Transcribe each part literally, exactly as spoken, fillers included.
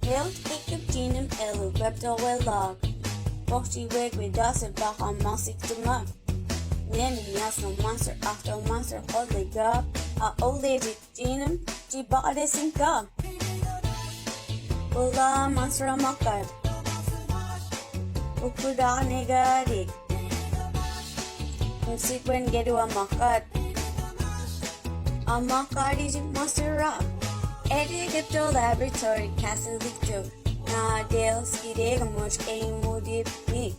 Health, ikip jinim elu, webto welak. Bokchi wegwe dasa baka masik tumak. Nemi yasno monster after monster, holy god. A oledi jinim, jibade sinka. Ula masra makat. Ukuda negari. Umsik wen gedu amakat. Amakari masra. Edi geto laboratory castle diktu. Na del skide gamoch e mudip nik.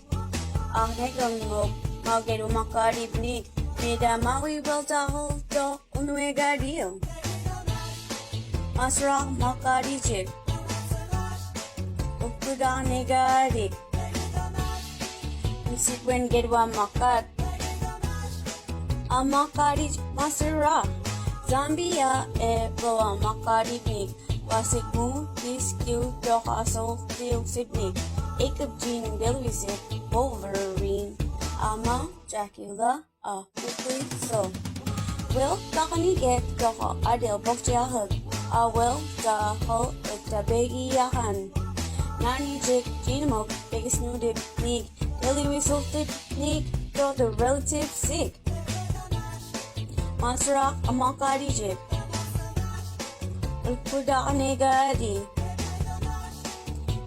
Ahne gamok, magero makaribnik. Meda mawi welta holto unwe gario. Masra makarijik. Ukuda negari. Misikwen gedwa makat. Amakari masra. Zambia e bro amakari ni. Wasikmu diskiu doha so diu sibni. Ekip jin delwise Wolverine. Ama Dracula a kukui so. Well, kakani get doha adel bokti ahak. A well, da ho ekta begi yahan. Nani jik jinmok begis nudip ni. Deli resulted ni. Do the relative sick. Masra amakari jik. Ulkuda negadi.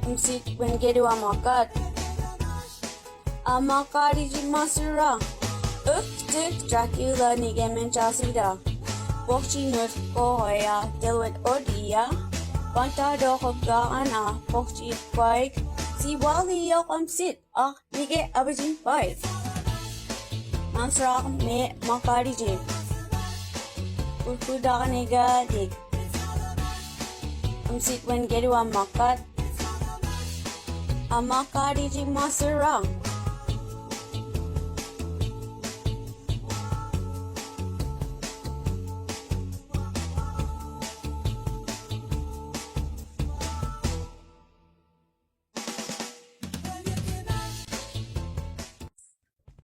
Umsik wen gedu amakat. Amakari ji masra. Uk tuk Dracula ni gemen chasida. Bokchi nut kohoya delwet odia. Banta doho gaana bokchi kwaik. Si wali yok umsit. Ah, nige abajin five. Masra me makari je. Ulkuda negadi. Umsik wen gedu amakat. Amakari ji masra.